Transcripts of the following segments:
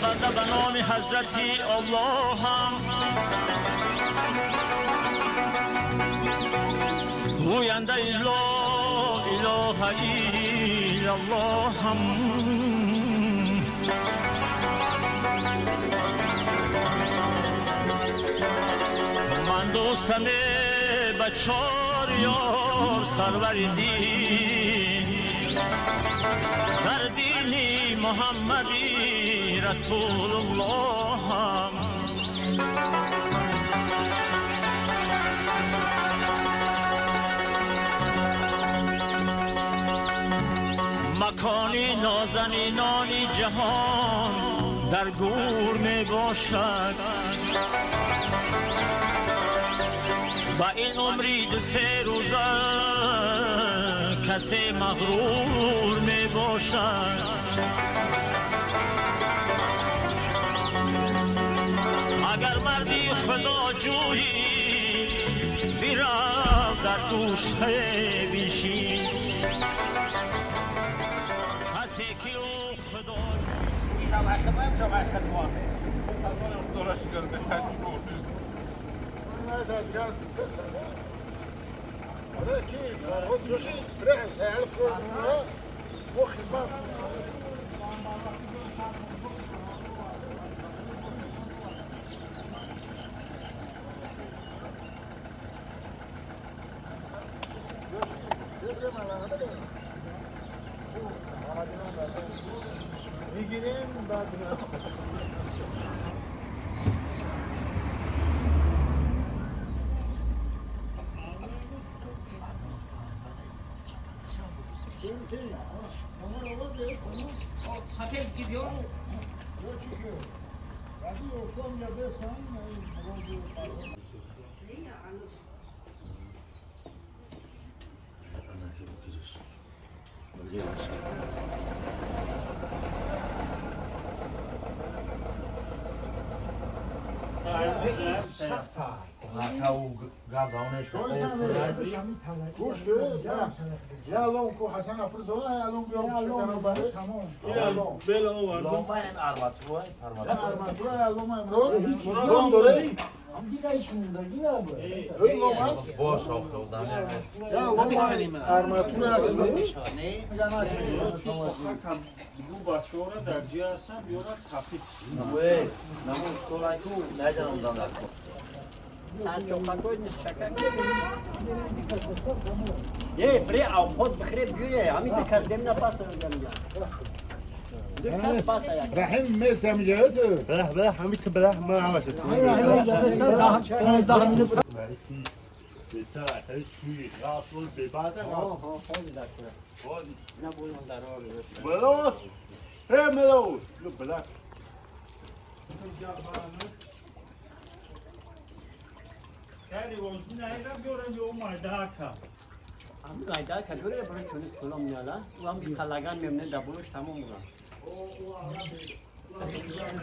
Банда ба номи ҳазрати Аллоҳам, гӯяндаи ло илоҳа иллаллоҳам. Ман дӯстаме ба чор ёр сарвари дин, дар дини Муҳаммади Расулуллоҳам. Макони нозанинони ҷаҳон дар гур мебошад. Ба ин умри ду-се рӯза касе мағрур мебошад. Агар марди худоҷӯӣ, бирав дар гӯшае биншин. Касе ки ӯ худо هذا كيف فرهود جوشي برعس هيعرف مخ خدمات. میگیریم بعد Сафед гибёр. گوش یا لون کو حسن افرزولا یا لون بیام چکن برای تمام لومه ارماتوه ارماتوه یا لوم امروز لوم داره این لوم است باش آخه یا لوم ارماتوره است. دو بچه‌ها در جی هستن بیارن تفیت. نمون سولایکو نجنم دادن. Е, бре, а ход бихре бгюе, ами декар дем на паса мегам. Декар паса як. رحم مثل مجهته بله بله همین که بله ما همش Ами гайда кадуре бро чуни кулом няла. Уам би халаган мемне дабуш тамом бура.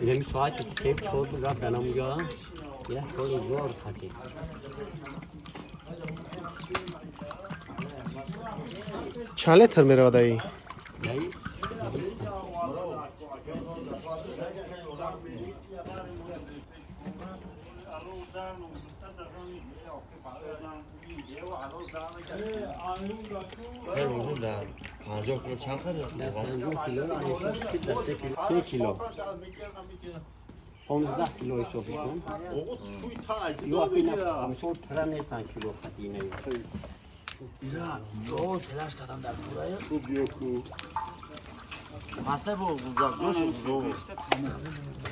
Инами соати се чор буд рафт данамуҷа. Я чори зор хати. Чанд литр меравад аи? در 50 کیلو چند خرید؟ در 50 کیلو 3 کیلو 15 کیلو حساب کن. یو اپینا مثلا پرا نیستن کیلو خطی نه. ایران یو تلاش کردم در پورای. خوب یوکو. مسته بود بزرگ جوش بود.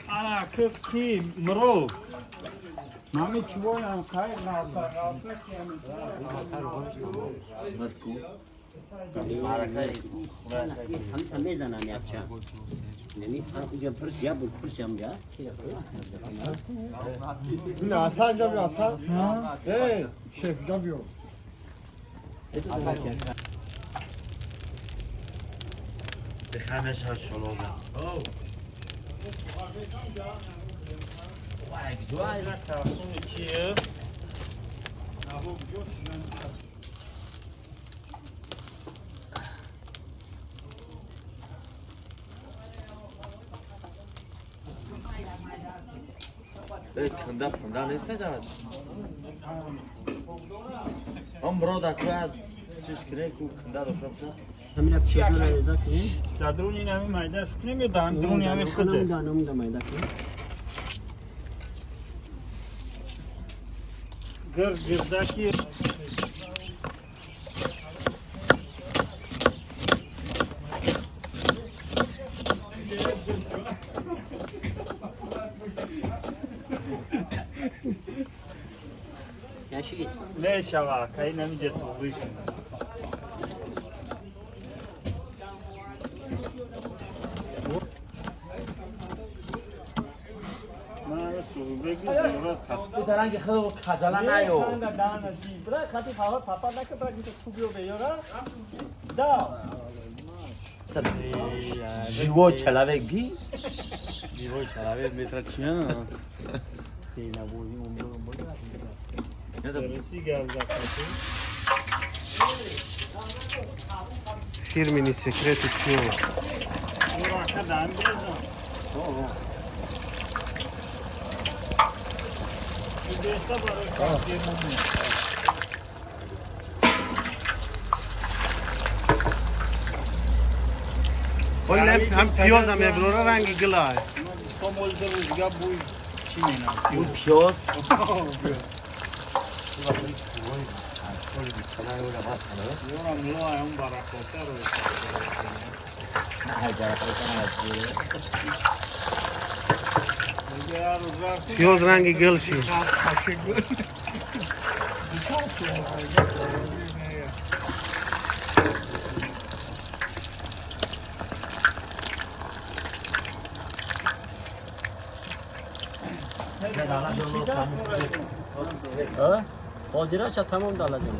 انا کی مرو. نامی چوبان خیر ناسا ناسا کی متکو. معرکه هم میزنن یکچه. نمی اونجا پرس یا بود پرس هم جا. نه اصلا اینجا بیا اصلا. ای شیف اینجا بیا. به خمش ها شلوغه. چیه؟ Канда панда нест агар. Ам брода куад чиш кине ку канда дошта боша. Ҳамина пиёзро реза кунем. Дар ин ҳами майда шукунем ё дар дуруни ҳами худе? Намуда майда кунем. Гирд гирдаки. Яши. Мешава, кай намиҷа туғрӣ шуд. Таранги худ хаҷала наё. Живой человек ги? Живой человек метра чия? Фирменный секреты пиво. هم پیاز هم ابرورا رنگ گلاه. پیاز؟ پیاز رنگ گل شی. Ҳозираша тамом далаҷон.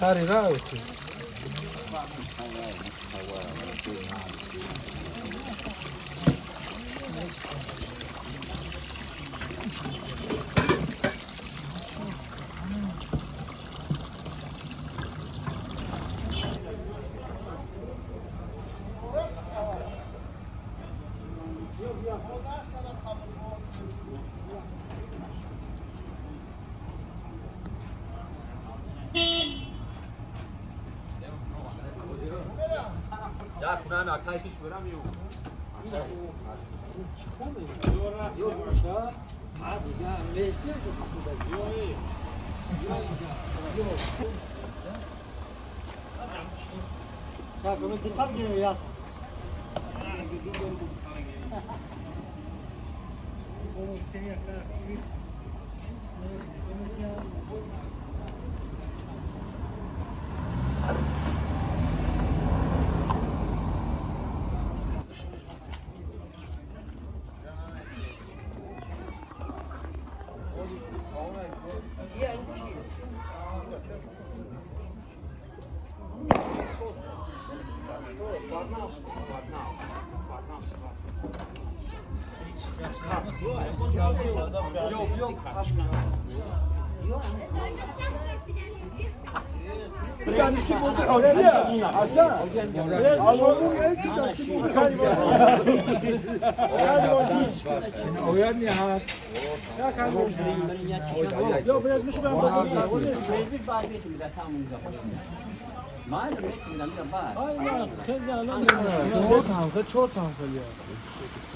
ساری راوتی.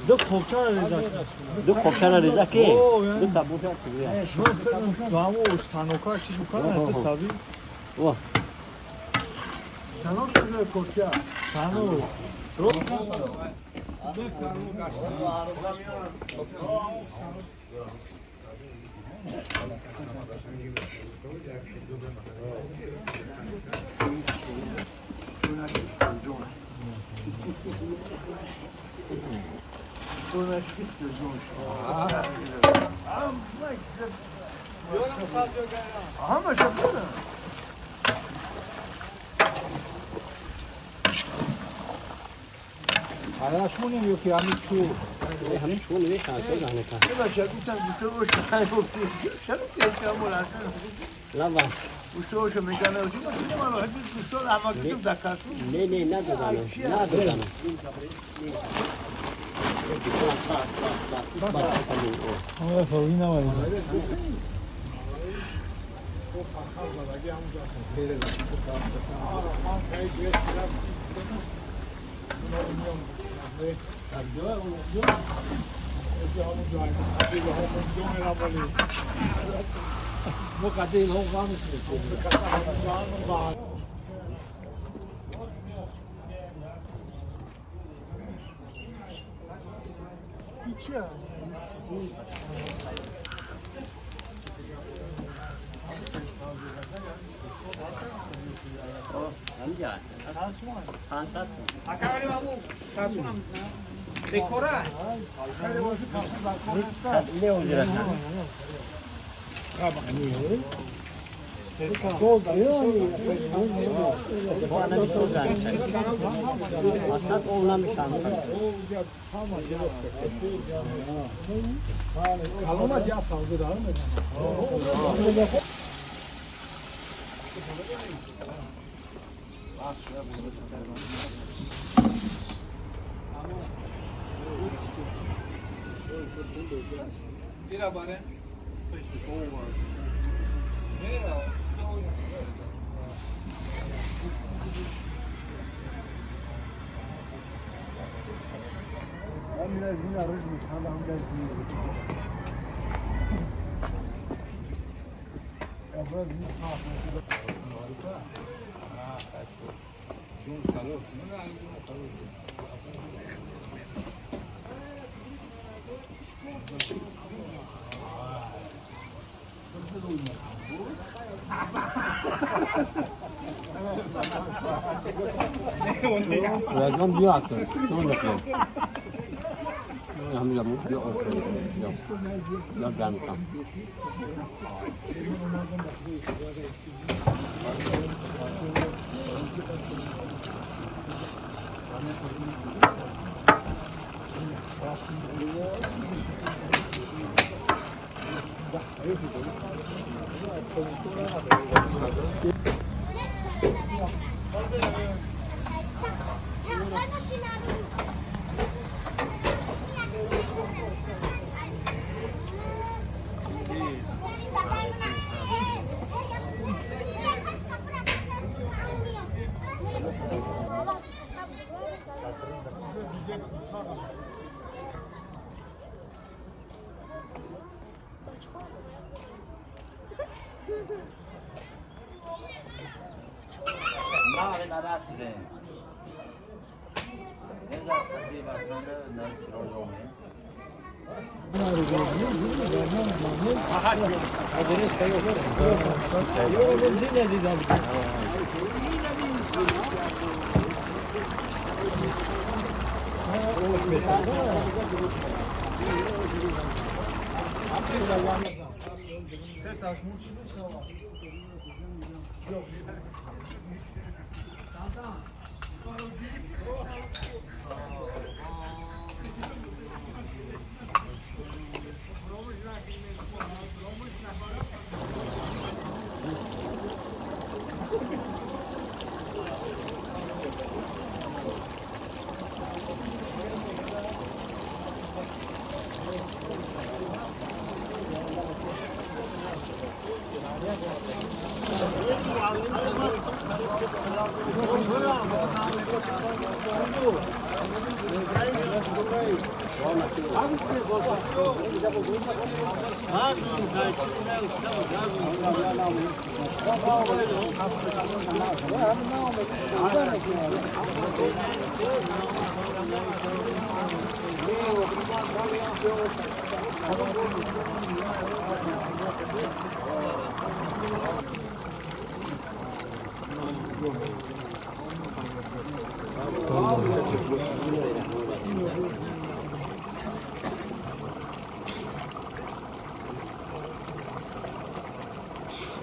دو خوبشان رضا کی دو تا بوشا تو نه نه ندادم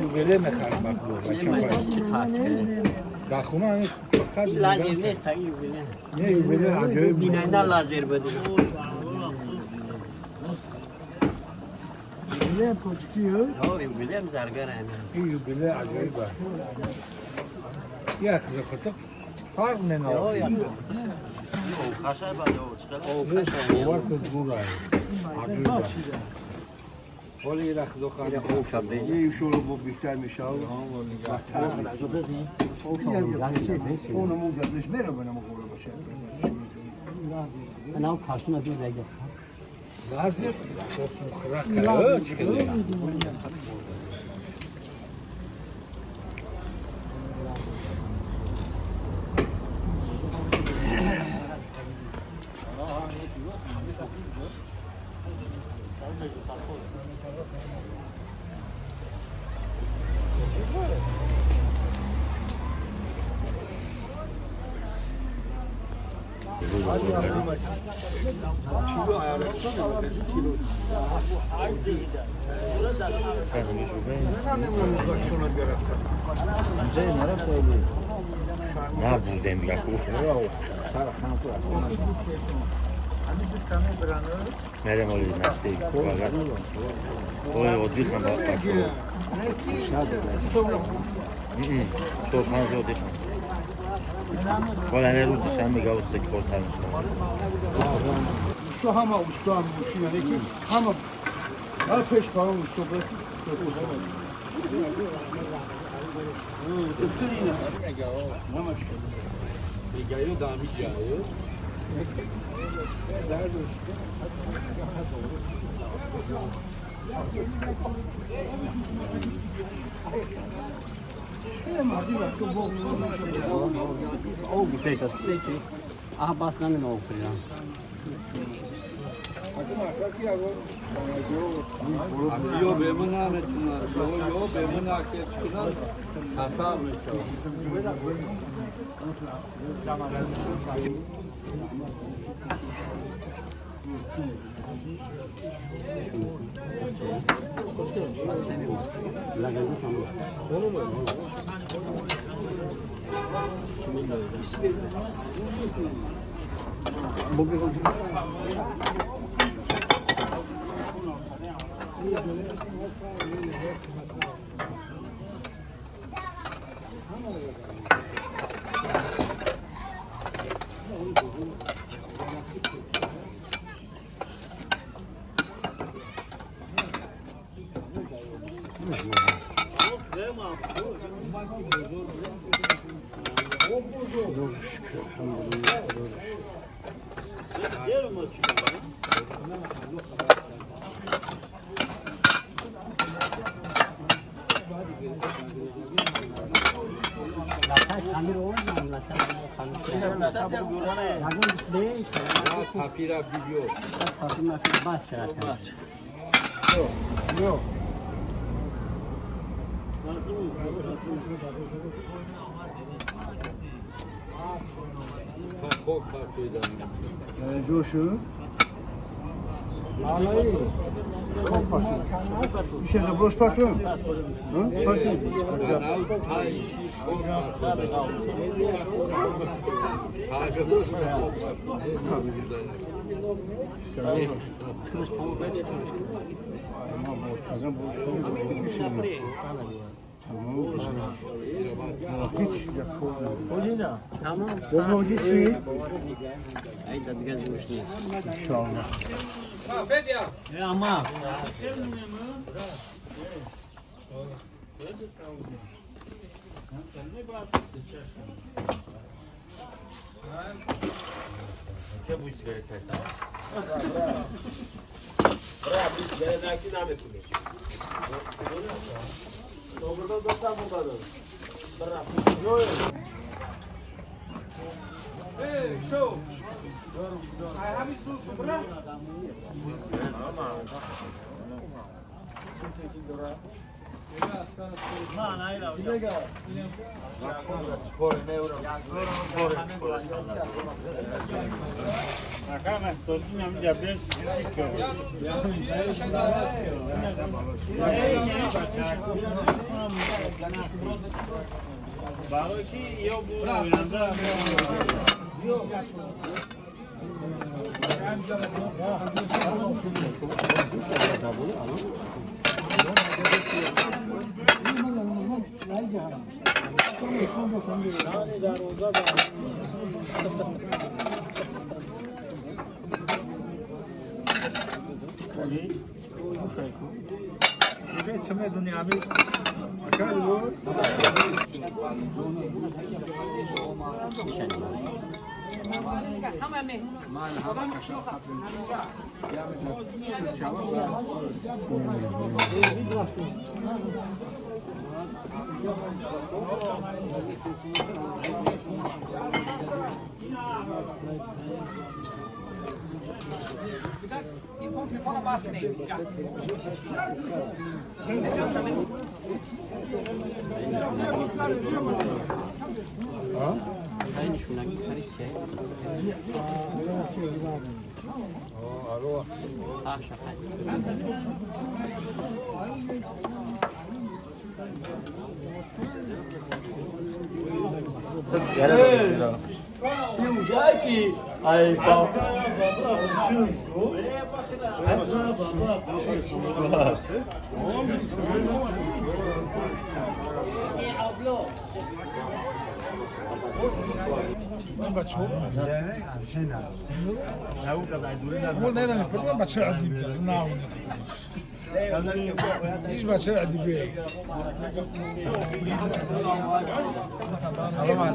یوبله میخرم مخلوق در خونه همین فقط لازم نیست یوبله. نه یوبله عجایب بیننده لازم بده. یوبله پوچکیه؟ ها یوبله هم زرگر همین. این یوبله عجایبه. یه خزه خطق فرق ننافی. باور کن گوره عجایبه. ولی رخ دو یه شورو با بیشتر میشه و اونمو گردش میره بنم قوله باشه. انا کاشونه دو زگه. لازم خرا کرد. نبودم یکو مرم آلی نفسی فقط اوه ودیخم با بچه چوب هم ودیخم والا نه روز دوشنبه گاو سکور تر میشه. تو همه اوستا هم یعنی که همه هر پیش پاهم اوستا باید میگه دامی جایو. آه باس نمی نو کریا. یو به من نمیتونه یو به من که چکنن حساب میشه. جوشو میشه دبروش پاکم؟ پاکم؟ که بوی سیگارت هستم؟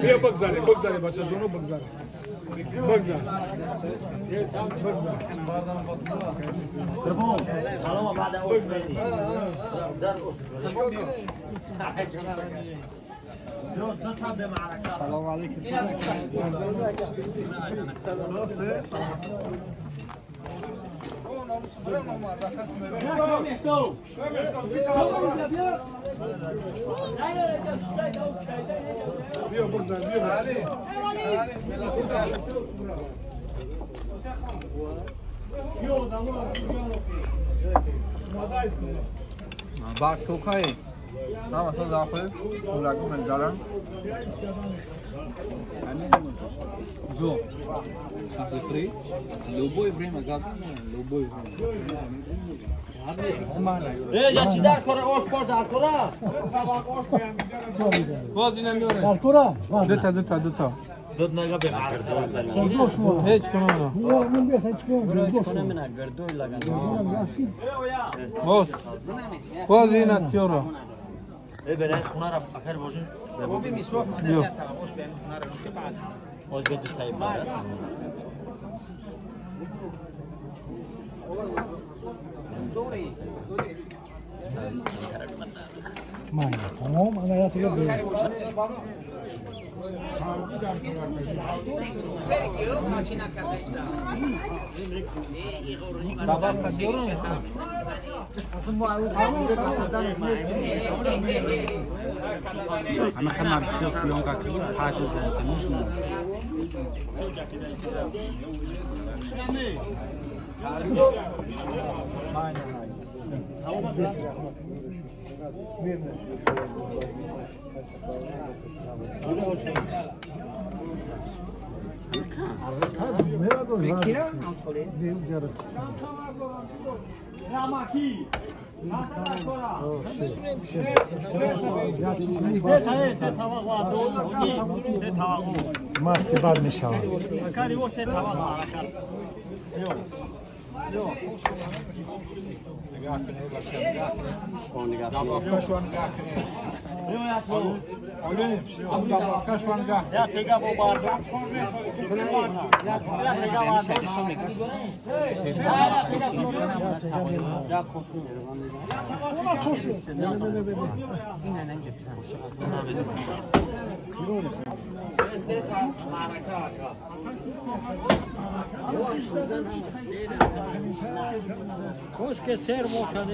بیا بگذاره بگذاره بچه جونو بگذاره. بگذار بگذار سلام بعد سلام علیکم. بیا بگذار بیا. بعد توکای من مثلا داخل خوراکی من دارم جو فری любое время любое время. ای چی در کار آش باز در کارا باز اینم میاره در کورا دو تا دو تا دو تا دود نگه به دو هیچ کنم نه من بیس هیچ کنم دو کنم نه گردوی لگن باز باز اینا تیورا ای برای خونه را اگر باشیم بیا باز به دو تای بارد من تمام انا يا تقدر انا خدمة بسيط سيونكا كيلو حاجة مستی بد میشود. که سر موشنه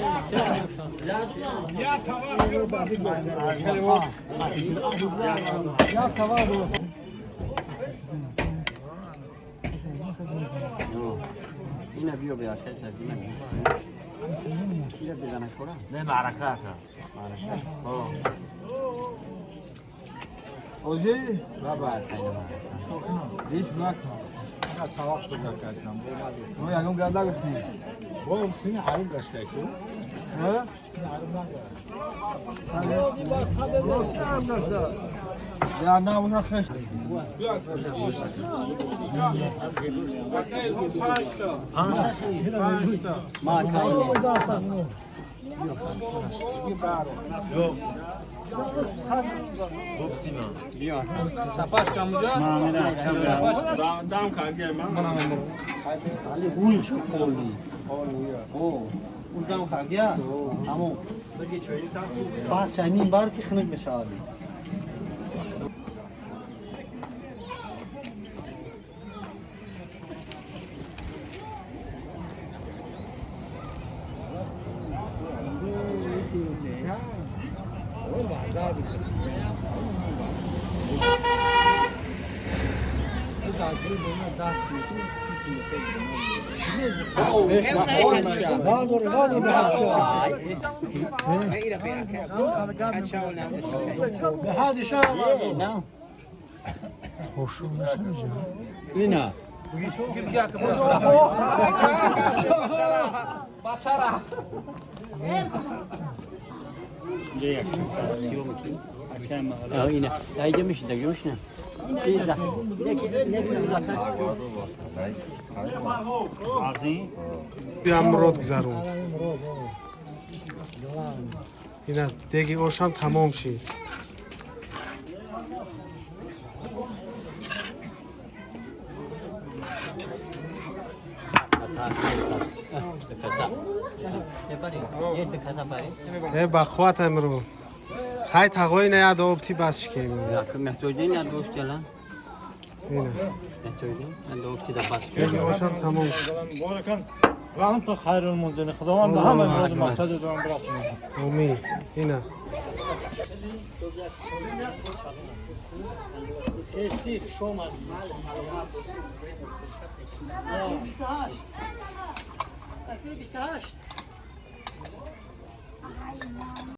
یا توا اینا بیا بیا کسا اینا بزنه کورا نه معرکه اکا اوجی بابا هیچ نکن نه طبق شده کشم ما یکم گنده گفتیم با سینه عروب داشته کو ها یا نه اون خش ما سپاس کامجا سپاس دام کاگه من اوش کولی او اوش دام خاگیا تمام بس نیم بار که خنک میشود. اینا اینا ایجا میشه دیگه میشه هم رود گذارون اینا دیگه اوشم تمام شد. Э ба қувват амру. Хай тағои на яд обти бас шикем. Ина. Деги ошам тамом шид. Муборакан. Ва анта хайрул мунзилин. Худованд ба ҳама мурод мақсади дорам бирасонад. Омин. Ина. Сести шомад. 28. 28.